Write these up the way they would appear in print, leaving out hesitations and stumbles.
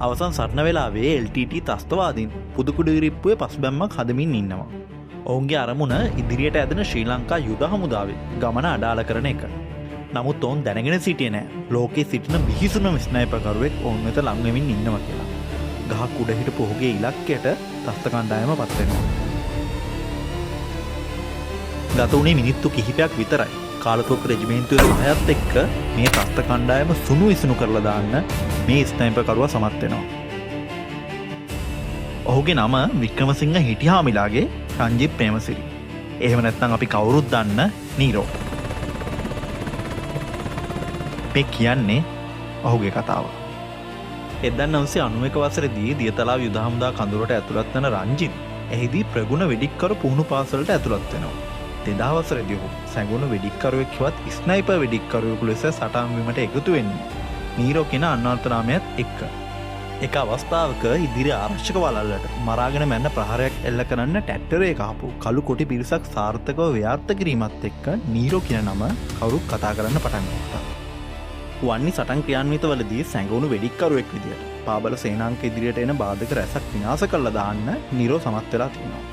අවසන් සටන වෙලාවේ LTT ත්‍රස්තවාදීන් පුදුකුඩිරිප්පුවේ පසුබැම්මක් හදමින් ඉන්නවා. ඔවුන්ගේ අරමුණ ඉදිරියට ඇදෙන ශ්‍රී ලංකා යුද හමුදාවේ ගමන අඩාල කරන එක. නමුත් ඔවුන් දැනගෙන සිටියේ නෑ ලෝකයේ සිටින බිහිසුණම ස්නයිපර්කරුවෙක් ඔවුන් වෙත ලං වෙමින් ඉන්නවා කියලා. ගහක් උඩ හිටපු ඔහුගේ ඉලක්කයට ත්‍රස්ත කණ්ඩායම පත් වෙනවා. ගත වුණේ මිනිත්තු කිහිපයක් විතරයි. කාලතුවක්කු රෙජිමේන්තුවේ සහයත් එක්ක මේ ත්‍රස්ත කණ්ඩායම සුණු විසුණු කරලා දාන්න මේ ස්නයිපර්කරුවා සමත් වෙනවා. ඔහුගේ නම වික්‍රමසිංහ හිටිහාමිලාගේ රංජිත් ප්‍රේමසිරි. එහෙම නැත්නම් අපි කවුරුත් දන්න නීරෝ. මේ කියන්නේ ඔහුගේ කතාව. 1991 වසරේදී දියතලාව යුද හමුදා කඳවුරට ඇතුළත් වන රංජිත් එහිදී ප්‍රගුණ වෙඩික්කරු පුහුණු පාසලට ඇතුළත් වෙනවා. 2000 වසරේදී ඔහු සැඟවුණු වෙඩික්කරුවෙක් හෙවත් ස්නයිපර් වෙඩික්කරුවෙකු ලෙස සටන් වීමට එකතු වෙන්නේ නීරෝ කියන අන්වර්ථ නාමයත් එක්ක. එක අවස්ථාවක ඉදිරි ආරක්ෂක වළල්ලට මරාගෙන මැන්න ප්‍රහාරයක් එල්ල කරන්න ට්‍රැක්ටරයක ආපු කළු කොටි පිරිසක් සාර්ථකව ව්‍යාර්ථ කිරීමත් එක්ක නීරෝ කියන නම කවුරුත් කතා කරන්න පටන් ගත්තා. වන්නි සටන් ක්‍රියාන්විතවලදී සැඟවුණු වෙඩික්කරුවෙක් විදියට පාබල සේනාංක ඉදිරියට එන බාධක රැසක් විනාශ කරලා දාන්න නීරෝ සමත් වෙලා තියෙනවා.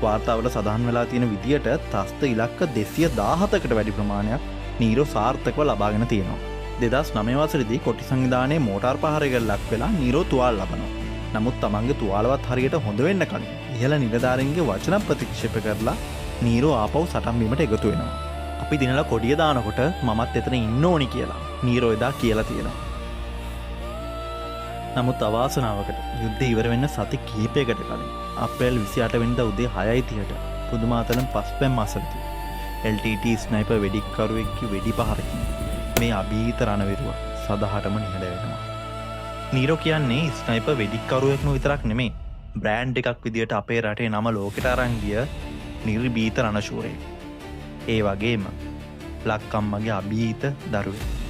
වාර්තාවල සඳහන් වෙලා තියෙන විදියට ත්‍රස්ත ඉලක්ක 217කට වැඩි ප්‍රමාණයක් නීරෝ සාර්ථකව ලබාගෙන තියෙනවා. 2009 වසරේදී කොටි සංවිධානයේ මෝටාර් ප්‍රහාරයකට ලක් වෙලා නීරෝ තුවාල ලබනවා. නමුත් තමන්ගේ තුවාලවත් හරියට හොඳ වෙන්න කලින් ඉහළ නිලධාරීන්ගේ වචන ප්‍රතික්ෂේප කරලා නීරෝ ආපහු සටන් බිමට එකතු වෙනවා. අපි දිනලා කොඩිය දානකොට මමත් එතන ඉන්න ඕනි කියලා නීරෝ එදා කියලා තියෙනවා. නමුත් අවාසනාවකට යුද්ධය ඉවර වෙන්න සති කිහිපයකට කලින් අප්‍රේල් 28 වෙනිදා උදේ 6:30ට පුදුමාතලම් පස්පැම් අසලදී LTT sniper වෙඩික්කරුවෙක්ගේ වෙඩි පහරකින් මේ අභීත රණවිරුවා සදහටම නිහඬ වෙනවා. නීරෝ කියන්නේ ස්නයිපර් වෙඩික්කරුවෙක්ම විතරක් නෙමෙයි, බ්‍රෑන්ඩ් එකක් විදියට අපේ රටේ නම ලෝකෙට අරන් ගිය නිර්භීත රණශූරයෙක්. ඒ වගේම ලක්කම්මගේ අභීත දරුවෙක්.